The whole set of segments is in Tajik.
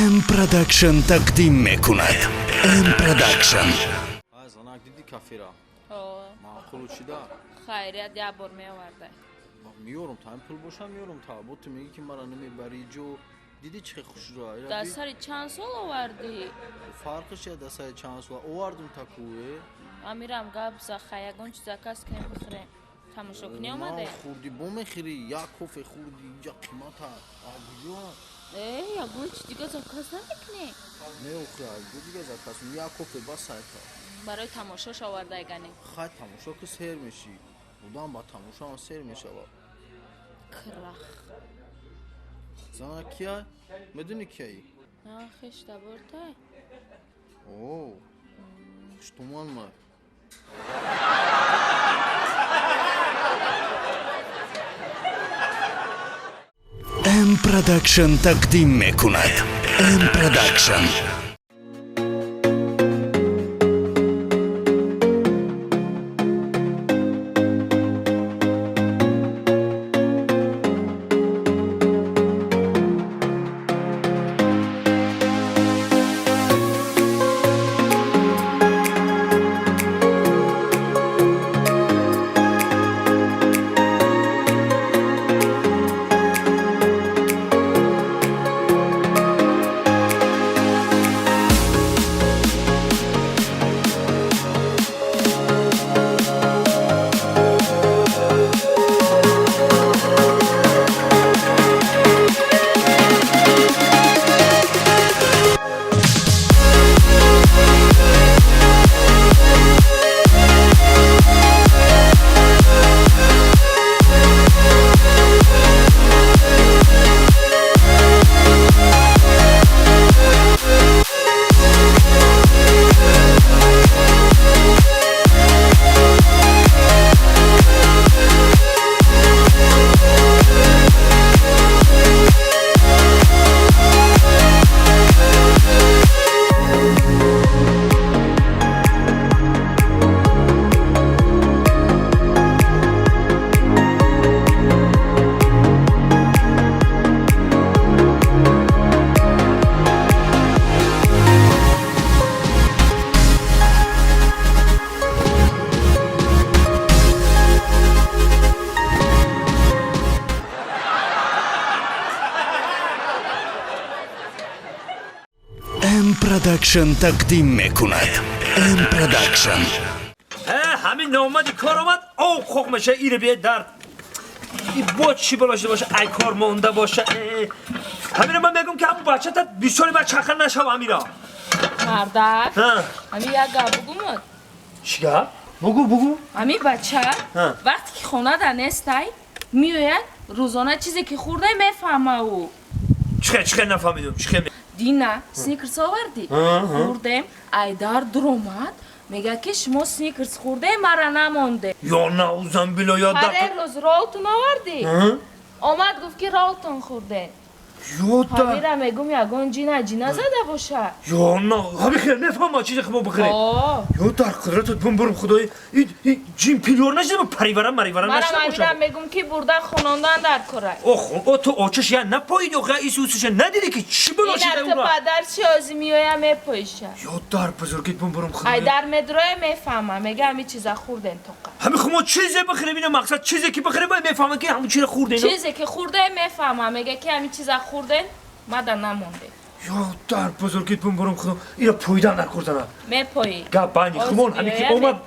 М Продакшн тақдим мекунад. М Продакшн. Занак диди кафера? О. Маъқулу чида? Хайрият як бор меоварда. Меёрам, та пул боша меёрам, та бо ту мегӣ ки мара намебарӣ ҷо. Диди чӣ хушро? Дар сари чанд сол овардӣ? Фарқиш я дар сари чанд сол овардум та кӯе. Амирам гап за, хай ягон чиз заказ кунем бихӯрем. Тамошо кунӣ омаде? Хурди бо мехӯрӣ, як кофе хурди инҷа қимата. Куҷо? Э, ягон чиз дига заказ намекунӣ? Не, охи, куҷо дига заказ кунӣ? Як кофе бас сайта. Барои тамошош овардай гани. Хай тамошо ки сер мешӣ. Одам ба тамошоам сер мешавад. Крах. Зана кия? Медонӣ кияи? На, хеш табортай. О, хуштуман ма. М Продакшн тақдим мекунад. М Продакшн. М Продакшн тақдим мекунад. М Продакшн. Ҳамин номади кор омад, об хоқ меша, ире бие дард. И бо чӣ бола шуда боша, ай кор монда боша. Ҳамина ман мегӯм ки ҳамун бачата бисёри ба чаха нашав ҳамира. Мардак. Ҳамин як гап бугумуд. Чӣ гап? Бугу, бугу. Ҳамин бача вақте ки хонада нестай, меояд рӯзона чизе ки хӯрда мефаҳма ӯ. Чихе, чихе нафаҳмидум, чихе? Дина сникерс овардӣ, хӯрдем, айдар дуромад, мегӯяд ки шумо сникерс хӯрдем, мара намонде. Ё наузам било, ё дар. Рӯз ролтон овардӣ, омад гуфт ки ролтон хӯрдем. Ё да. Ҳамира мегум ягон ҷина ҷина зада боша. Ё на, ҳами хел мефаҳма чизе ки мо бихӯрем. Ё дар қудратат бумбурум худои, ҷин пилёр нашида, паривара маривара нашида боша. Мара мегум ки бурда хонондан дар кора. Ох, о ту очаш я напоиди, охи исусиша надиди ки чӣ бало шида ура. Ина падар чи ози меоя мепоиша. Ё дар бузургит бумбурум худои. Ай дар медроя мефаҳма, мега ҳами чиза хӯрдем тоқа. Ҳами хумо чизе бихӯрем, ина мақсад чизе ки бихӯрем, мефаҳма ки ҳамун чиро хӯрдем. Чизе ки хӯрдем мефаҳма, мега ки ҳами чиза хӯрдем, мада намонде. Ё дар бузургит бумбурум худо, ира пойдан накурдана. Мепоӣ. Гап байни хумон ҳами ки омад,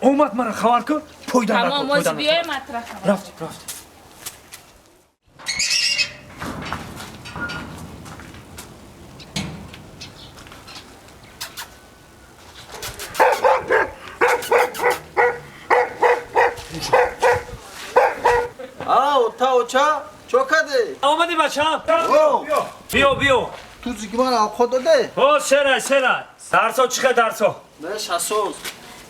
омад мара хабар кун, пойдан накур. Тамом, ози биёй матра хабар. Рафтем, рафтем. Ау, та оча, чо каде? Омадӣ бачам? Биё, биё. Ту зиги ман авқот доде? О, серай, серай. Дарсо чихе дарсо? Не, шасоз.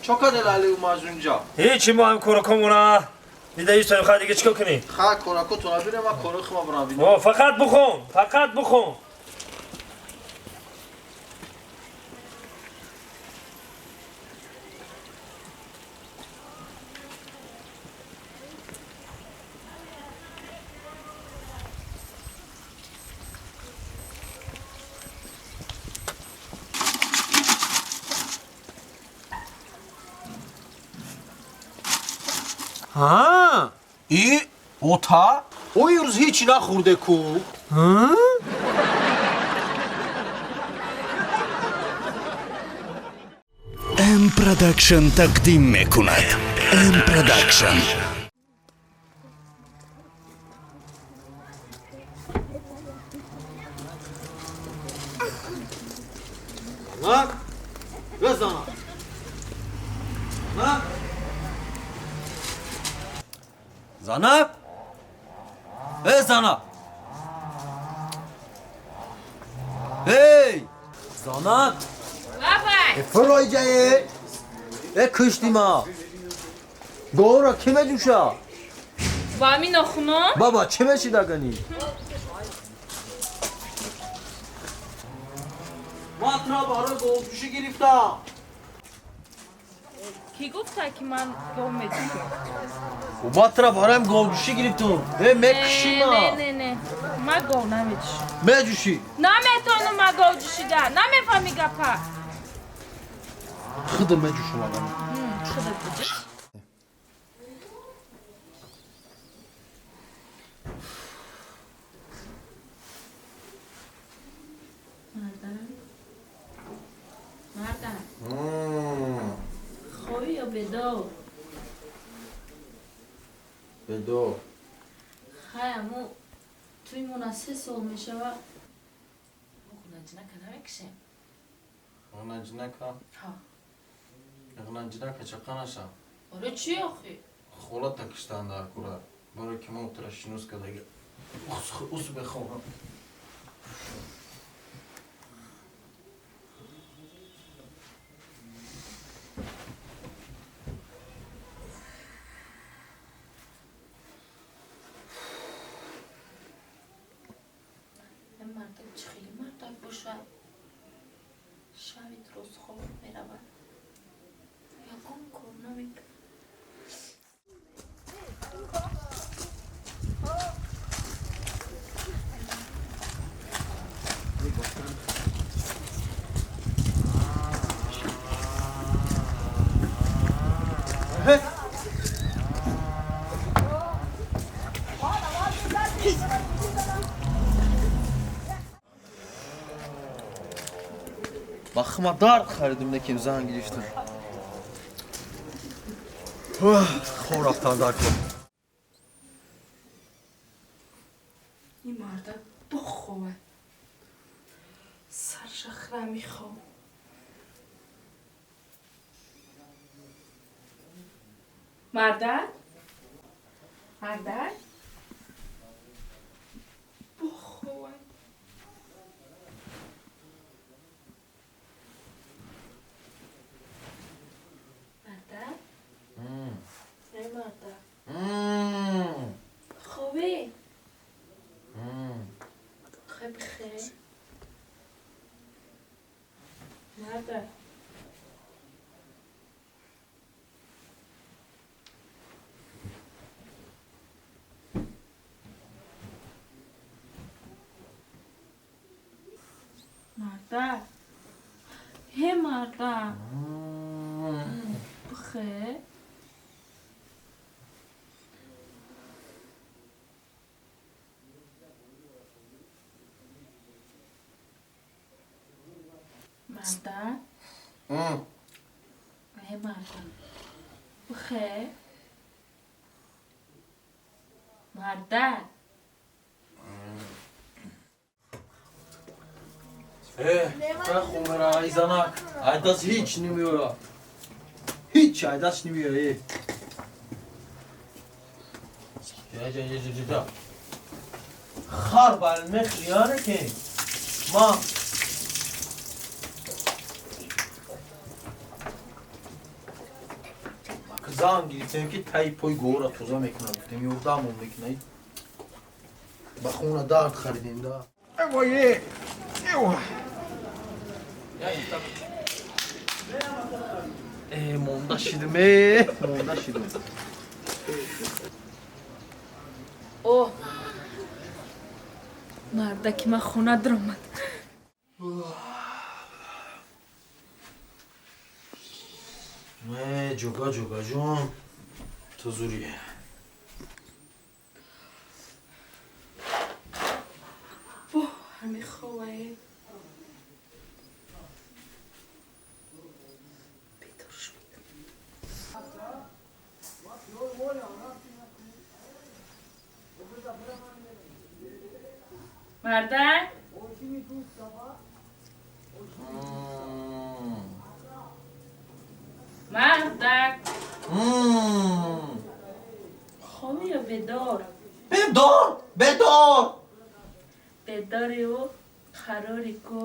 Чо каде лали умаз унҷа? Ҳечи мо ҳам коракомона. Дида истонем, хай дига чикор кунем? Хай коракотона бирем, ман корои хума бурам бинем. О, фақат бухон, фақат бухон. Ҳа. И ота? Ои рӯз ҳеч нахӯрде ку. Ҳа? М Production тақдим мекунад. М Production. Занак? Э, занак! Занак? Занак? Э, занак! Эй! Занак! Бабай! Фуройҷае! Э, кушти ма! Гора ки меҷӯша? Ба ҳамин нохунон? Баба, чӣ мешидагани? Ман тура барои говҷӯшӣ гирифтам. Кӣ гуфта ки ман гов меҷӯшам? Ман тура бароям говҷӯшӣ гирифтам. Э, мекушӣ ма. Не, не, не. Ман гов намеҷӯшам. Меҷӯшӣ. Наметавонам ман гов ҷӯшида. Намефаҳмӣ гапа. Худам меҷӯшам агар. Худат биҷӯш. Мардам. Мардам. Хоҳӣ ё бедор? Бедор. Хай, аммо туи мона 3 сол мешава. Ғунаҷинака намекушем? Ғунаҷинака? Ҳа. Ғунаҷинака чақа наша? Оре чӣ охи? Холата киштан дар кура. Барои ки мо тура шинос кардаги. Ус бехобам. Мардак чӣ хеле мардак бошад? Шаби рӯз хоб меравад. Ягон кор намекунад. Бахма дард харидим, неким зан гирифтам. Хоб рафтан дар кор. Ин мардак бохобад. Сарша хира мехоб. Мардак? Мардак? Бохобад. Мардак? Эй, мардак. Хобӣ? Хай бихел. Мардак. Мардак. Ҳе, мардак. Бихел. Мардак. Ҳе, мардак. Бихел. Мардак. Э, хумера, ай занак. Ай даст ҳеч намеёра. Ҳеч ай даст намеёра, э. Я, я, я, я, я. Хар бар мехриёре ки. Ма зан гирифтем ки таи пои гора тоза мекунад. Гуфтем ёрдамон мекунад. Ба хона дард харидем да. Эвое! Эва! Э, монда шидим, э, монда шидим. О! Мардаки ман хона даромад. Э, ҷуга, ҷуга ҷон. Ту зури. Мардак. Мардак. Хоби ё бедор? Бедор, бедор. Бедори ӯ қарори ку.